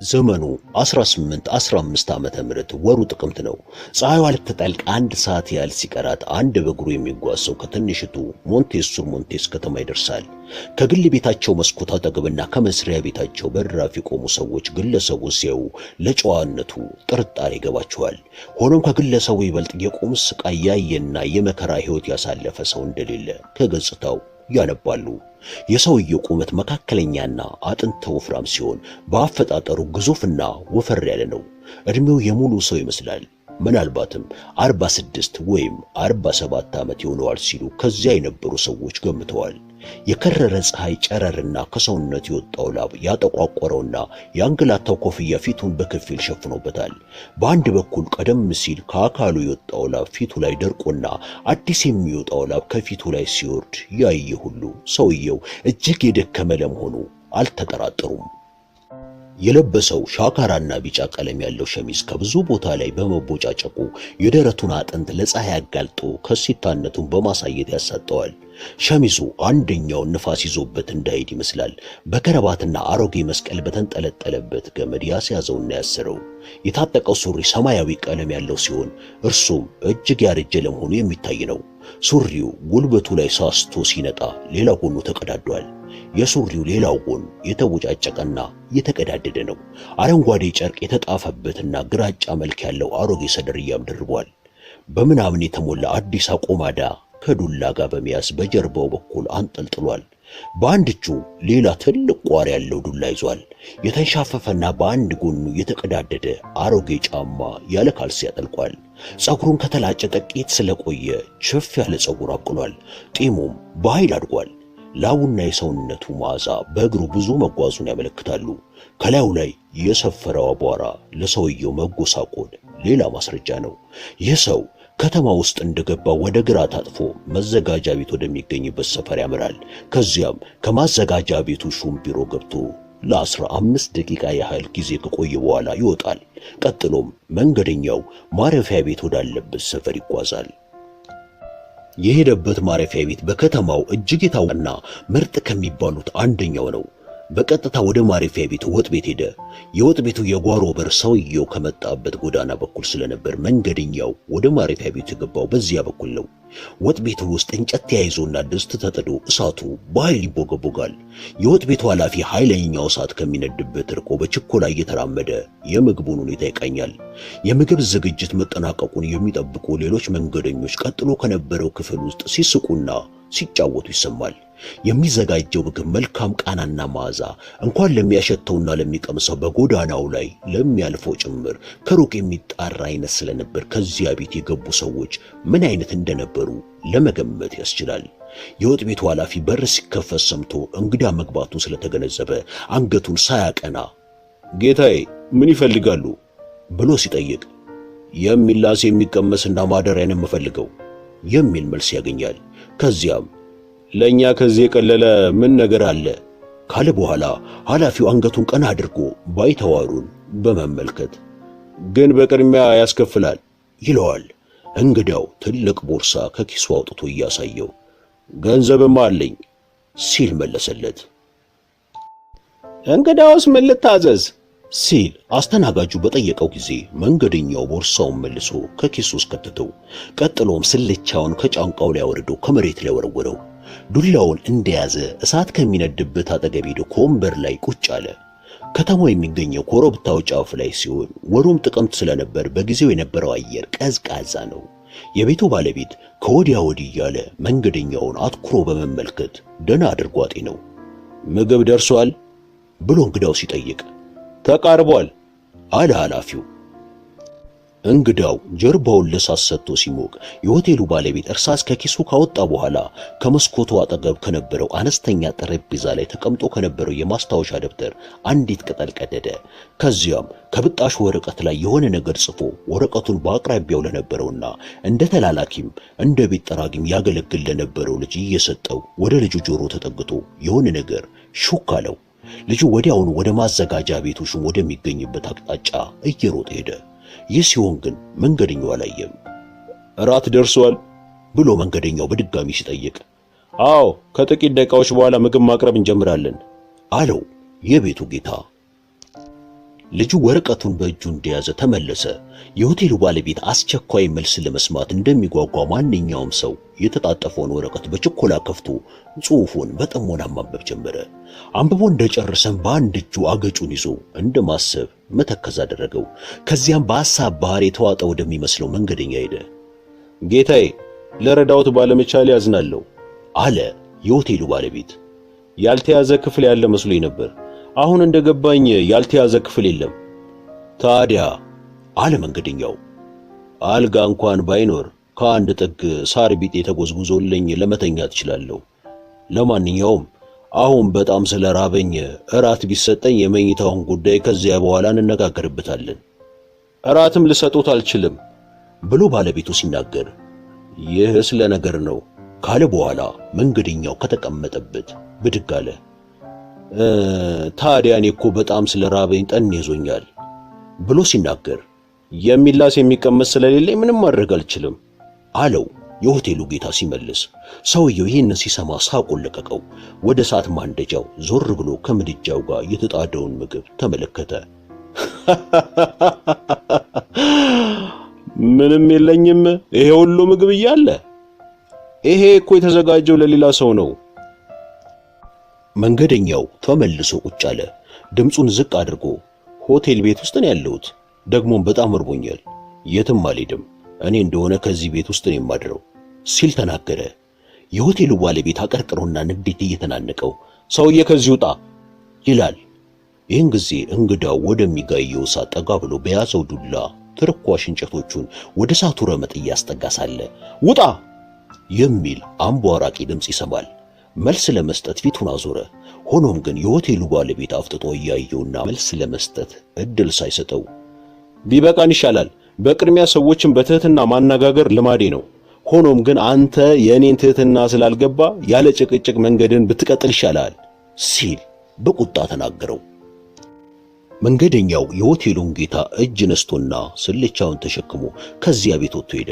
ዘመኑ 1815 ዓመተ ምህረት ወሩ ጥቅምት ነው። ፀሐይዋ ልትጠልቅ አንድ ሰዓት ያህል ሲቀራት አንድ በእግሩ የሚጓዝ ሰው ከትንሽቱ ሞንቴስ ሱር ሞንቴስ ከተማ ይደርሳል። ከግል ቤታቸው መስኮት አጠገብና ከመስሪያ ቤታቸው በራፍ የቆሙ ሰዎች ግለሰቡ ሲያዩ ለጨዋነቱ ጥርጣሬ ይገባቸዋል። ሆኖም ከግለሰቡ ይበልጥ የቁም ስቃይ ያየና የመከራ ሕይወት ያሳለፈ ሰው እንደሌለ ከገጽታው ያነባሉ። የሰውየው ቁመት መካከለኛና አጥንተ ወፍራም ሲሆን በአፈጣጠሩ ግዙፍና ወፈር ያለ ነው። እድሜው የሙሉ ሰው ይመስላል። ምናልባትም 46 ወይም 47 ዓመት ይሆነዋል ሲሉ ከዚያ የነበሩ ሰዎች ገምተዋል። የከረረ ፀሐይ ጨረርና ከሰውነት የወጣው ላብ ያጠቋቆረውና የአንገላታው ኮፍያ ፊቱን በከፊል ሸፍኖበታል። በአንድ በኩል ቀደም ሲል ከአካሉ የወጣው ላብ ፊቱ ላይ ደርቆና አዲስ የሚወጣው ላብ ከፊቱ ላይ ሲወርድ ያየ ሁሉ ሰውየው እጅግ የደከመ ለመሆኑ አልተጠራጠሩም። የለበሰው ሻካራና ቢጫ ቀለም ያለው ሸሚዝ ከብዙ ቦታ ላይ በመቦጫጨቁ የደረቱን አጥንት ለፀሐይ አጋልጦ ከሲታነቱን በማሳየት ያሳጠዋል። ሸሚዙ አንደኛውን ንፋስ ይዞበት እንዳይሄድ ይመስላል። በከረባትና አሮጌ መስቀል በተንጠለጠለበት ገመድ ያስያዘውና ያሰረው። የታጠቀው ሱሪ ሰማያዊ ቀለም ያለው ሲሆን እርሱም እጅግ ያረጀ ለመሆኑ የሚታይ ነው። ሱሪው ጉልበቱ ላይ ሳስቶ ሲነጣ ሌላ ጎኑ ተቀዳዷል። የሱሪው ሌላው ጎን የተቦጫጨቀና የተቀዳደደ ነው። አረንጓዴ ጨርቅ የተጣፈበትና ግራጫ መልክ ያለው አሮጌ ሰደርያም ደርቧል። በምናምን የተሞላ አዲስ አቆማዳ ከዱላ ጋር በመያዝ በጀርባው በኩል አንጠልጥሏል። በአንድ እጁ ሌላ ትልቅ ቋር ያለው ዱላ ይዟል። የተንሻፈፈና በአንድ ጎኑ የተቀዳደደ አሮጌ ጫማ ያለ ካልሲ ያጠልቋል። ፀጉሩን ከተላጨ ጥቂት ስለቆየ ችፍ ያለ ፀጉር አብቅሏል። ጢሙም በኃይል አድጓል። ላቡና የሰውነቱ መዓዛ በእግሩ ብዙ መጓዙን ያመለክታሉ። ከላዩ ላይ የሰፈረው አቧራ ለሰውየው መጎሳቆል ሌላ ማስረጃ ነው። ይህ ሰው ከተማ ውስጥ እንደገባ ወደ ግራ ታጥፎ መዘጋጃ ቤት ወደሚገኝበት ሰፈር ያመራል። ከዚያም ከማዘጋጃ ቤቱ ሹም ቢሮ ገብቶ ለ15 ደቂቃ ያህል ጊዜ ከቆየ በኋላ ይወጣል። ቀጥሎም መንገደኛው ማረፊያ ቤት ወዳለበት ሰፈር ይጓዛል። የሄደበት ማረፊያ ቤት በከተማው እጅግ የታወቀና ምርጥ ከሚባሉት አንደኛው ነው። በቀጥታ ወደ ማረፊያ ቤቱ ወጥ ቤት ሄደ። የወጥ ቤቱ የጓሮ በር ሰውየው ከመጣበት ጎዳና በኩል ስለነበር መንገደኛው ወደ ማረፊያ ቤቱ የገባው በዚያ በኩል ነው። ወጥ ቤቱ ውስጥ እንጨት ተያይዞና ድስት ተጥዶ እሳቱ በኃይል ይቦገቦጋል። የወጥ ቤቱ ኃላፊ ኃይለኛው እሳት ከሚነድበት ርቆ በችኮላ እየተራመደ የምግቡን ሁኔታ ይቃኛል። የምግብ ዝግጅት መጠናቀቁን የሚጠብቁ ሌሎች መንገደኞች ቀጥሎ ከነበረው ክፍል ውስጥ ሲስቁና ሲጫወቱ ይሰማል። የሚዘጋጀው ምግብ መልካም ቃናና መዓዛ እንኳን ለሚያሸተውና ለሚቀምሰው በጎዳናው ላይ ለሚያልፈው ጭምር ከሩቅ የሚጣራ አይነት ስለነበር ከዚያ ቤት የገቡ ሰዎች ምን አይነት እንደነበሩ ለመገመት ያስችላል። የወጥ ቤቱ ኃላፊ በር ሲከፈት ሰምቶ እንግዳ መግባቱን ስለተገነዘበ አንገቱን ሳያቀና ጌታዬ ምን ይፈልጋሉ ብሎ ሲጠይቅ የሚላስ የሚቀመስና ማደሪያን የምፈልገው የሚል መልስ ያገኛል። ከዚያም ለኛ ከዚህ የቀለለ ምን ነገር አለ ካለ በኋላ ኃላፊው አንገቱን ቀና አድርጎ ባይተዋሩን በመመልከት ግን በቅድሚያ ያስከፍላል ይለዋል። እንግዳው ትልቅ ቦርሳ ከኪሱ አውጥቶ እያሳየው ገንዘብም አለኝ ሲል መለሰለት። እንግዳውስ ምን ልታዘዝ ሲል አስተናጋጁ በጠየቀው ጊዜ መንገደኛው ቦርሳውን መልሶ ከኪሱ ውስጥ ከተተው። ቀጥሎም ስልቻውን ከጫንቃው ላይ አወርዶ ከመሬት ላይ ወረወረው። ዱላውን እንደያዘ እሳት ከሚነድበት አጠገብ ሄዶ ከወንበር ላይ ቁጭ አለ። ከተማው የሚገኘው ኮረብታው ጫፍ ላይ ሲሆን ወሩም ጥቅምት ስለነበር በጊዜው የነበረው አየር ቀዝቃዛ ነው። የቤቱ ባለቤት ከወዲያ ወዲህ እያለ መንገደኛውን አትኩሮ በመመልከት ደህና አድርጎ አጤነው። ምግብ ደርሷል ብሎ እንግዳው ሲጠይቅ ተቃርቧል አለ ኃላፊው። እንግዳው ጀርባውን ለእሳት ሰጥቶ ሲሞቅ የሆቴሉ ባለቤት እርሳስ ከኪሱ ካወጣ በኋላ ከመስኮቱ አጠገብ ከነበረው አነስተኛ ጠረጴዛ ላይ ተቀምጦ ከነበረው የማስታወሻ ደብተር አንዲት ቅጠል ቀደደ። ከዚያም ከብጣሽ ወረቀት ላይ የሆነ ነገር ጽፎ ወረቀቱን በአቅራቢያው ለነበረውና እንደ ተላላኪም እንደ ቤት ጠራጊም ያገለግል ለነበረው ልጅ እየሰጠው ወደ ልጁ ጆሮ ተጠግቶ የሆነ ነገር ሹክ አለው። ልጁ ወዲያውኑ ወደ ማዘጋጃ ቤቱ ሹም ወደሚገኝበት አቅጣጫ እየሮጠ ሄደ። ይህ ሲሆን ግን መንገደኛው አላየም። እራት ደርሷል ብሎ መንገደኛው በድጋሚ ሲጠይቅ፣ አዎ ከጥቂት ደቂቃዎች በኋላ ምግብ ማቅረብ እንጀምራለን አለው የቤቱ ጌታ። ልጁ ወረቀቱን በእጁ እንደያዘ ተመለሰ። የሆቴሉ ባለቤት አስቸኳይ መልስ ለመስማት እንደሚጓጓ ማንኛውም ሰው የተጣጠፈውን ወረቀት በችኮላ ከፍቶ ጽሑፉን በጥሞና ማንበብ ጀመረ። አንብቦ እንደጨረሰም በአንድ እጁ አገጩን ይዞ እንደማሰብ መተከዝ አደረገው። ከዚያም በሐሳብ ባህር የተዋጠ ወደሚመስለው መንገደኛ ሄደ። ጌታዬ፣ ለረዳውት ባለመቻል ያዝናለሁ አለ የሆቴሉ ባለቤት። ያልተያዘ ክፍል ያለ መስሎኝ ነበር። አሁን እንደገባኝ ያልተያዘ ክፍል የለም። ታዲያ አለ መንገደኛው፣ አልጋ እንኳን ባይኖር ከአንድ ጥግ ሳር ቢጤ ተጎዝጉዞልኝ ለመተኛት እችላለሁ። ለማንኛውም አሁን በጣም ስለራበኝ እራት ቢሰጠኝ የመኝታውን ጉዳይ ከዚያ በኋላ እንነጋገርበታለን። እራትም ልሰጦት አልችልም ብሎ ባለቤቱ ሲናገር፣ ይህ ስለ ነገር ነው ካለ በኋላ መንገደኛው ከተቀመጠበት ብድግ አለ። ታዲያ እኔ እኮ በጣም ስለራበኝ ጠን ይዞኛል ብሎ ሲናገር፣ የሚላስ የሚቀመስ ስለሌለኝ ምንም ማድረግ አልችልም አለው የሆቴሉ ጌታ ሲመልስ። ሰውየው ይህንን ሲሰማ ሳቁን ለቀቀው። ወደ እሳት ማንደጃው ዞር ብሎ ከምድጃው ጋር የተጣደውን ምግብ ተመለከተ። ምንም የለኝም፣ ይሄ ሁሉ ምግብ እያለ። ይሄ እኮ የተዘጋጀው ለሌላ ሰው ነው። መንገደኛው ተመልሶ ቁጭ አለ። ድምፁን ዝቅ አድርጎ ሆቴል ቤት ውስጥ ነው ያለሁት፣ ደግሞም በጣም እርቦኛል፣ የትም አልሄድም፣ እኔ እንደሆነ ከዚህ ቤት ውስጥ ነው የማድረው ሲል ተናገረ። የሆቴሉ ባለቤት አቀርቅሮና ንዴት እየተናነቀው ሰውዬ ከዚህ ውጣ ይላል። ይህን ጊዜ እንግዳው ወደሚጋየው እሳት ጠጋ ብሎ በያዘው ዱላ ትርኳሽ እንጨቶቹን ወደ እሳቱ ረመጥ እያስጠጋ ሳለ ውጣ የሚል አንቧራቂ ድምፅ ይሰማል። መልስ ለመስጠት ፊቱን አዞረ። ሆኖም ግን የሆቴሉ ባለቤት አፍጥጦ እያየውና መልስ ለመስጠት እድል ሳይሰጠው ቢበቃን ይሻላል። በቅድሚያ ሰዎችን በትህትና ማነጋገር ልማዴ ነው። ሆኖም ግን አንተ የእኔን ትህትና ስላልገባ ያለ ጭቅጭቅ መንገድን ብትቀጥል ይሻላል ሲል በቁጣ ተናገረው። መንገደኛው የሆቴሉን ጌታ እጅ ነስቶና ስልቻውን ተሸክሞ ከዚያ ቤት ወጥቶ ሄደ።